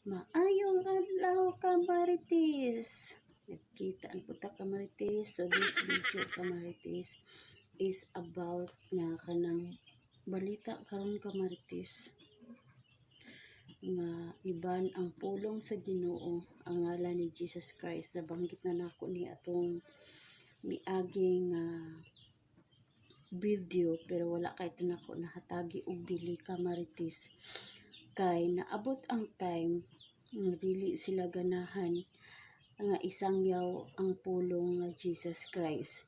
Maayong adlaw, kamaritis! Nagkita na po ta, kamaritis. So this video, kamaritis, is about nga kanang balita karon, kamaritis, nga iban ang pulong sa Ginoo, ang ngalan ni Jesus Christ. Nabanggit na nako ni atong miaging nga video, pero wala kay ito nako nahatagi og bili, kamaritis, kay naabot ang time nga dili sila ganahan nga isangyaw ang pulong nga Jesus Christ.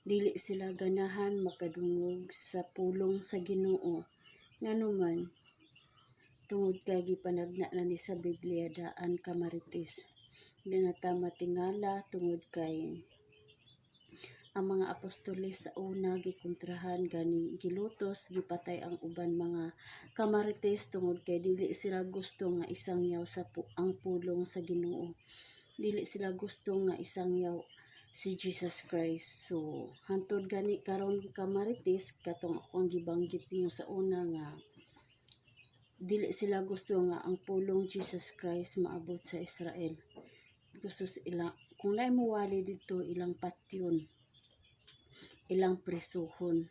Dili sila ganahan makadungog sa pulong sa Ginoo. Ngano man, tungod kay gipanagna na ni sa Biblia daan, kamaritis. Di na ta matingala tungod kay ang mga apostoles sa una gikontrahan gani, gilutos, gipatay ang uban mga kamaritis tungod kay dili sila gusto nga isangyaw ang pulong sa Ginoo. Dili sila gusto nga isangyaw si Jesus Christ. So, hantod gani karon, kamaritis, katong akong gibanggit niyo sa una nga dili sila gusto nga ang pulong Jesus Christ maabot sa Israel. Gusto sila kung naay muwali dito, ilang patyon, ilang presuhon.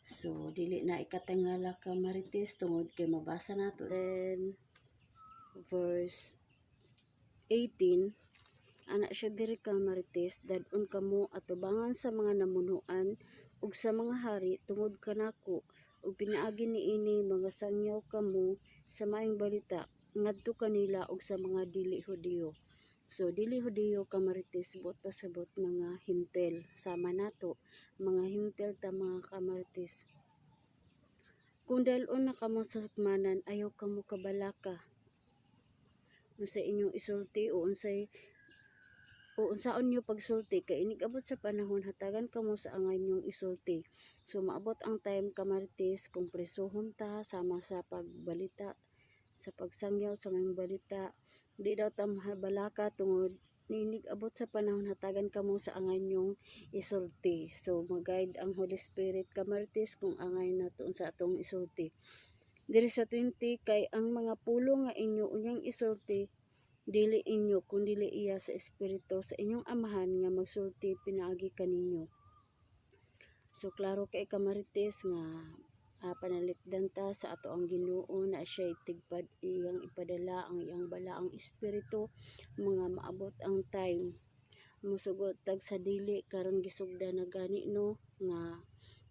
So, dili na ikatingala, kamaritis, tungod kay mabasa nato. Then, verse 18, ana siya diri, kamaritis: "Dad-on kamo atubangan sa mga namunuan ug sa mga hari tungod kanako, ug pinaagi niini mga sangyaw kamo sa maayong balita ngadto kanila ug sa mga dili Hudiyo." So dili Hudiyo, kamaritis, buot pasabot mga Hentil, sama nato, mga Hentil ta, mga kamaritis. "Kung dal-on na kamo sa hukmanan, ayaw kamo kabalaka unsa inyong isulti o unsay o unsaon nyo pagsulti, kay inig abot sa panahon, hatagan kamo sa angay ninyong isulti." So maabot ang time, kamaritis, kung presohon ta sama sa pagbalita, sa pagsangyaw sa maayong balita, di daw ta mabalaka tungod niinig abot sa panahon, hatagan kamo sa angay ninyong isulti. So mag-guide ang Holy Spirit, kamaritis, kung angay nato sa atong isulti. Diri sa 20, "Kay ang mga pulong nga inyo unyang isulti, dili inyo kun dili iya sa Espiritu sa inyong Amahan nga magsulti pinaagi kaninyo." So klaro kay, kamaritis, nga panalipdan ta sa ato ang Ginoo na siya tigpad iyang ipadala ang iyang balaang espiritu mga maabot ang time musugot tag sa dili. Karon gisugda na gani, no, nga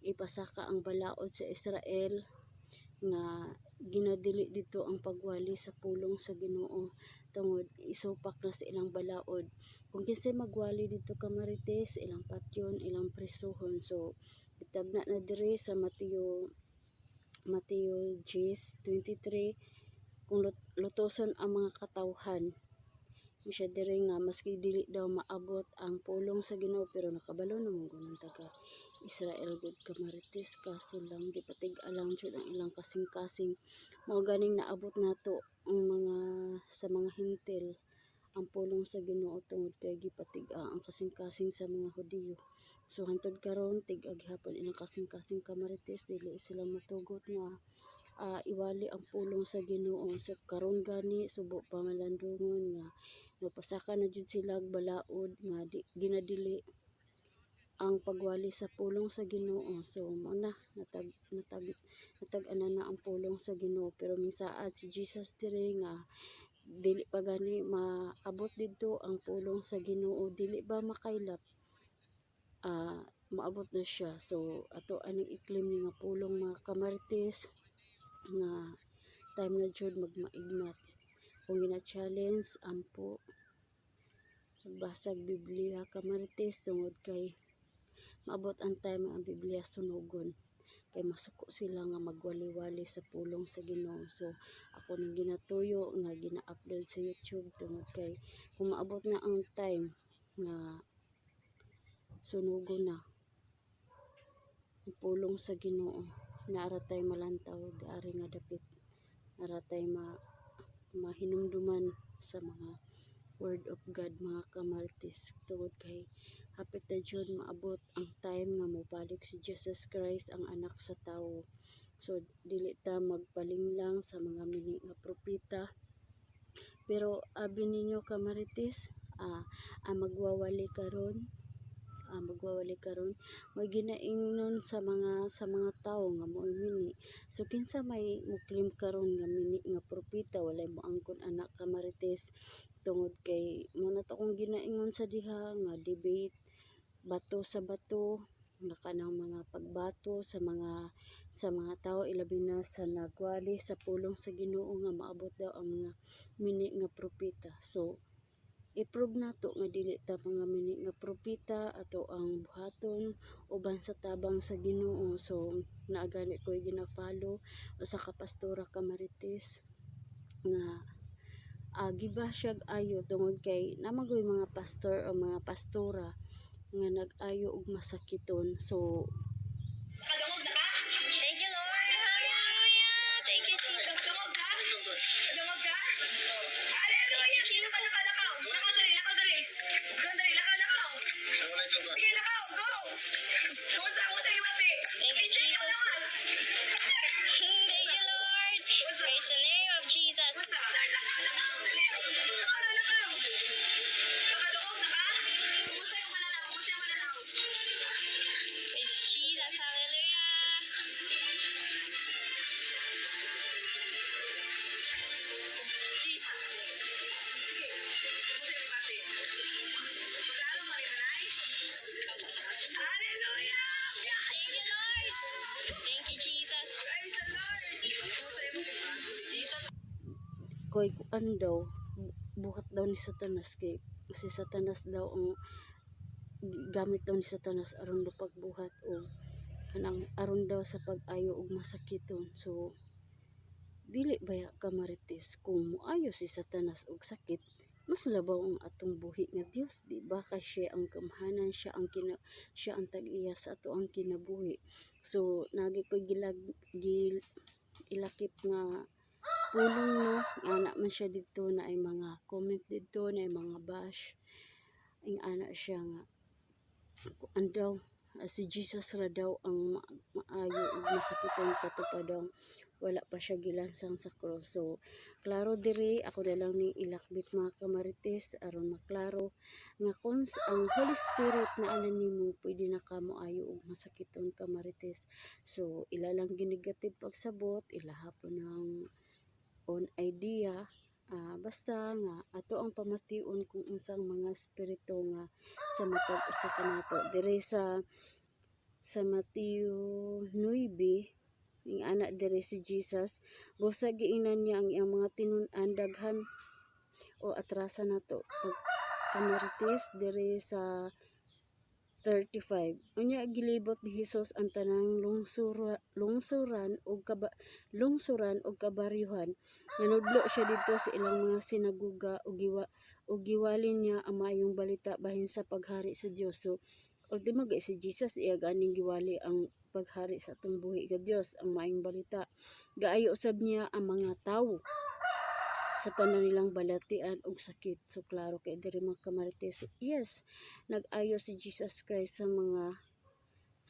ipasaka ang balaod sa Israel nga ginadili dito ang pagwali sa pulong sa Ginoo tungod isupak na sa ilang balaod. Kung kinsay magwali dito, kamaritis, ilang patyon, ilang presuhon. So itagna na diri sa Mateo 10:23 kung lutoson ang mga katawhan siya diri nga maski dili daw maabot ang pulong sa Ginoo, pero nakabalo na mo gunang taga Israel gud, kamaritis, kaso lang gipatig-alang jud ang ilang kasing-kasing. Mao ganing naabot nato ang mga sa mga Hentil ang pulong sa Ginoo tungod kay gipatig-a ang kasing-kasing sa mga Hudiyo. So hantod karon tig-a gihapon ilang kasing-kasing, kamaritis. Dili sila matugot nga iwali ang pulong sa Ginoo. So karon gani subo pa malandungon nga napasaka na jud sila og balaod nga di, ginadili ang pagwali sa pulong sa Ginoo. So mao na natag-anan na ang pulong sa Ginoo, pero misaad si Jesus diri nga dili pa gani maabot didto ang pulong sa Ginoo, dili ba makaylap maabot na siya. So ato aning i-claim ni nga pulong, mga kamaritis, nga time na jud magmaigmat. Kung gina-challenge, ampo, magbasag Biblia, kamaritis, tungod kay maabot ang time nga ang Biblia sunugon kay masuko sila nga magwali-wali sa pulong sa Ginoo. So ako ning ginatuyo nga gina-upload sa YouTube tungod kay kung maabot na ang time nga sunugon na ang pulong sa Ginoo, naara tay malantaw gaari nga dapit, ara tay mahinumduman sa mga word of God, mga kamaritis, tungod kay hapit na jud maabot ang time nga mobalik si Jesus Christ, ang anak sa tawo. So dili ta magpalinglang sa mga mini nga propeta. Pero abi ninyo, kamarites, ang magwawali karon, magwawali karon may ginaingnon sa mga tawo nga mo'y mini. So kinsa may mo-claim karon nga mini nga propeta? Walay moangkon ana, kamarites, tungod kay mo na to akong ginaingon sa diha nga debate, bato sa bato nga kanang mga pagbato sa mga tao, ilabi na sa nagwali sa pulong sa Ginoo nga maabot daw ang mga mini nga propeta. So i-prove nato nga dili ta mga mini nga propeta. Ato ang buhaton uban sa tabang sa Ginoo. So naa gani ko'y gina-follow usa ka pastora, kamarites, nga giba siyag ayo tungod kay naa man goy mga pastor o mga pastora nga nag-ayo og masakiton. So Nakadungog na ka? Thank you, Lord. Hallelujah. Thank you, Jesus. Dungog ka? Dungog ka? Hallelujah. Sino ka nakalakaw? Lakaw dali, lakaw dali. Doon dali, lakaw, lakaw. Sige, lakaw, go. Kumusta, kumusta yung mati? Thank you, Jesus. Thank you, Lord. Praise the name of Jesus. Kumusta? Lakaw, lakaw, dali. Lakaw na, lakaw. Nakadungog na ka? Kumusta yung mananaw? Kumusta yung mananaw? Praise Jesus. Hallelujah. Jesus name. Sige, kumusta yung mati? Magkano marinanay? Hallelujah! Thank you, Lord. Thank you, Jesus. Praise the Lord! Kumusta yung Jesus? Koy kuan daw, buhat daw ni Satanas, kay si Satanas daw ang gamit daw ni Satanas aron daw pagbuhat o kanang aron daw sa pag-ayo og masakiton. So dili baya, kamarites, kung moayo si Satanas og sakit, mas labaw ang atong buhi nga Dios, di ba? Kay siya ang gamhanan, siya ang tag-iya sa ato ang kinabuhi. So nagi ko gilag gil, ilakip nga pulong, no? Ana man siya dito na ay mga comment dito na ay mga bash. Ing ana siya nga kuan daw, si Jesus ra daw ang maayo ug masakiton kato pa daw wala pa siya gilansang sa cross. So klaro diri, ako na lang ni ilakbit, mga kamarites, aron maklaro nga kung ang Holy Spirit na ana nimo, pwede na ka moayo og masakiton, kamarites. So ila lang ginegative pagsabot, ila hapon ng own idea. Basta nga ato ang pamation kung unsang mga espiritu nga sa matag usa kanato. Diri sa Mateo 9, ing ana diri si Jesus, busa giingnan niya ang iyang mga tinun-an daghan o atrasa nato pag kamarites diri sa 35. Unya gilibot ni Hesus ang tanang lungsuran ug kabaryuhan. Nanudlo siya didto sa ilang mga sinaguga ug giwali niya ang maayong balita bahin sa paghari sa Dios. So ultimo gay si Jesus, iya ganing giwali ang paghari sa atong buhi nga Dios, ang maayong balita. Gaayo usab niya ang mga tawo sa tanan nilang balatian ug sakit. So klaro kay diri, mga kamarites, yes, nag-ayo si Jesus Christ sa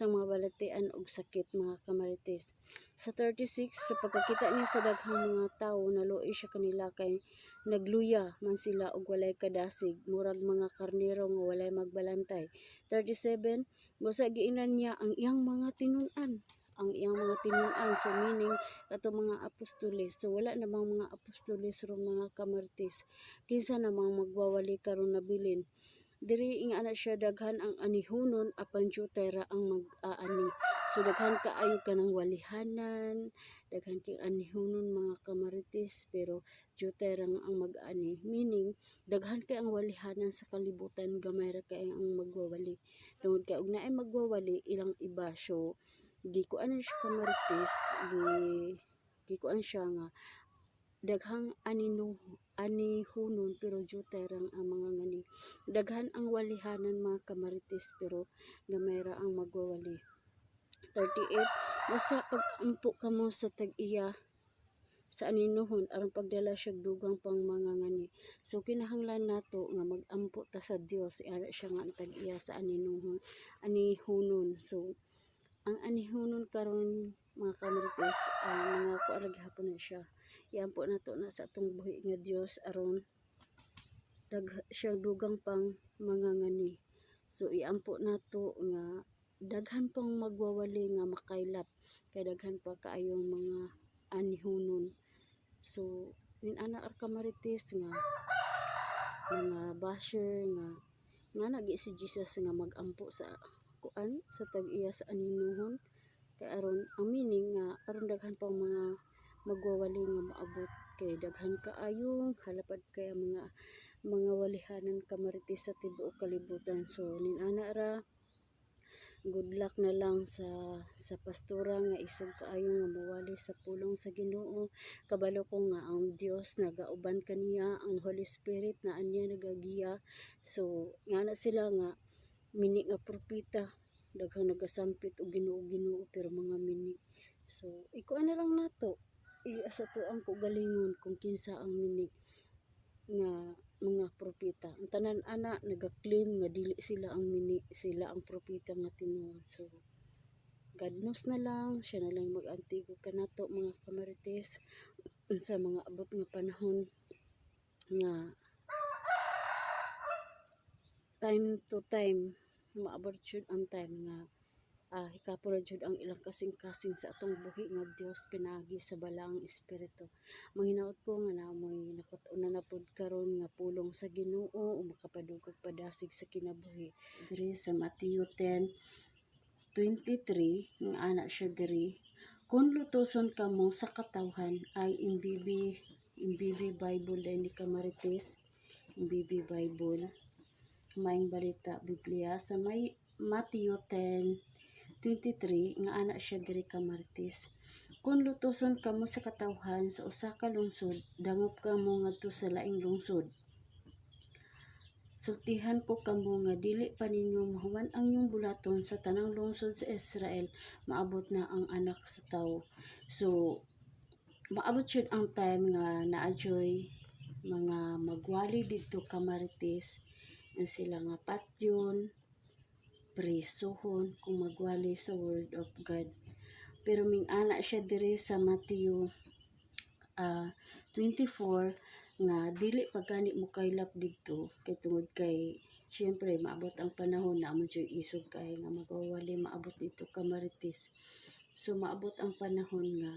mga balatian ug sakit, mga kamarites. Sa 36, sa pagkakita niya sa daghang mga tawo, naluoy siya kanila kay nagluya man sila og walay kadasig, murag mga karnero nga walay magbalantay. 37, busa giingnan niya ang iyang mga tinun-an, ang iyang mga tinun-an, so meaning kato mga apostoles. So wala namang mga apostoles ron, mga kamarites. Kinsa namang magwawali karon nabilin diri? Ing ana siya, daghan ang anihunon apan jutay ra ang mag-aani. So daghan kaayo kanang walihanan, daghan kay anihunon, mga kamarites, pero jutay ra ang mag-aani, meaning daghan kay ang walihanan sa kalibutan, gamay ra kay ang magwawali tungod kay og naay magwawali ilang iba. So gikuan siya, kamarites, gikuan siya nga daghang anihunon pero jutay rang ang mga ngani. Daghan ang walihanan, mga kamarites, pero gamay ra ang magwawali. 38, basta pag-ampo kamo sa tag-iya sa aninuhon aron pagdala siya dugang pang mga ngani. So kinahanglan nato nga mag-ampo ta sa Dios. Ara siya nga ang tag-iya sa aninuhon, anihunon. So ang anihunon karon, mga kamarites, mga kuan ra gihapon na siya. Iampo nato na sa atong buhi nga Dios aron dag siya dugang pang mangangani. So iampo nato nga daghan pang magwawali nga makaylap kay daghan pa kaayong mga anihonon. So min ana ar kamarites nga mga basher nga nagi si Jesus nga magampo sa kuan sa tag-iya sa aninuhon kay aron ang meaning nga aron daghan pang mga magwawali nga maabot kay daghan kaayong halapad kay ang mga walihanan, kamarites, sa tibuok kalibutan. So nin-ana ra. Good luck na lang sa pastora nga isog kaayo nga mowali sa pulong sa Ginoo. Kabalo ko nga ang Dios nagauban kaniya, ang Holy Spirit na anya nagagiya. So nga na sila nga mini nga propeta, daghang nagasampit og Ginoo, Ginoo, pero mga mini. So ikuan na lang nato sa atoang kaugalingon kung kinsa ang mini nga mga propeta. Ang tanan ana nagaklaim nga dili sila ang mini, sila ang propeta nga tinuod. So God knows na lang, siya na lang mag-antigo kanato, mga kamarites, unsa mga abot nga panahon nga time to time maabot jud ang time nga hikapon na jud ang ilang kasing-kasing sa atong buhi nga Dios pinaagi sa Balaang Espiritu. Manghinaot ko nga namoy nakatuna na pud karon nga pulong sa Ginoo o makapadugag padasig sa kinabuhi. Diri sa Mateo 10:23 nga ana siya diri, "Kung lutoson kamo sa katawhan," ay MBB, MBB Bible din ni kamarites, MBB Bible, Maayong Balita Biblia, sa may Mateo 10:23 nga ana siya diri, kamarites, "Kung lutoson kamo sa katawhan sa usa ka lungsod, dangop kamo ngadto sa laing lungsod. Sultihan ko kamo nga dili pa ninyo mahuman ang inyong bulaton sa tanang lungsod sa Israel maabot na ang Anak sa Tawo." So maabot jud ang time nga naa juy mga magwali didto, kamarites, nga sila nga patyon, presohon kung magwali sa word of God. Pero ming-ana siya diri sa Matthew 24 nga dili pa gani mo kaylap didto kay tungod kay syempre maabot ang panahon na amo jud isog kay nga magwawali maabot dito, kamarites. So maabot ang panahon nga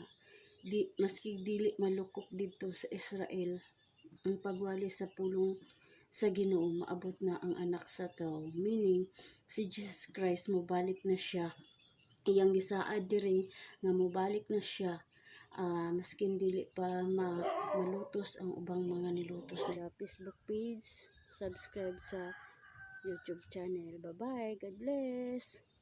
di maski dili malukop didto sa Israel ang pagwali sa pulong sa Ginoo, maabot na ang Anak sa Tao, meaning si Jesus Christ mobalik na siya. Iyang gisaad diri nga mobalik na siya maskin dili pa malutos ang ubang mga nilutos sa Facebook page, subscribe sa YouTube channel. Bye bye, God bless.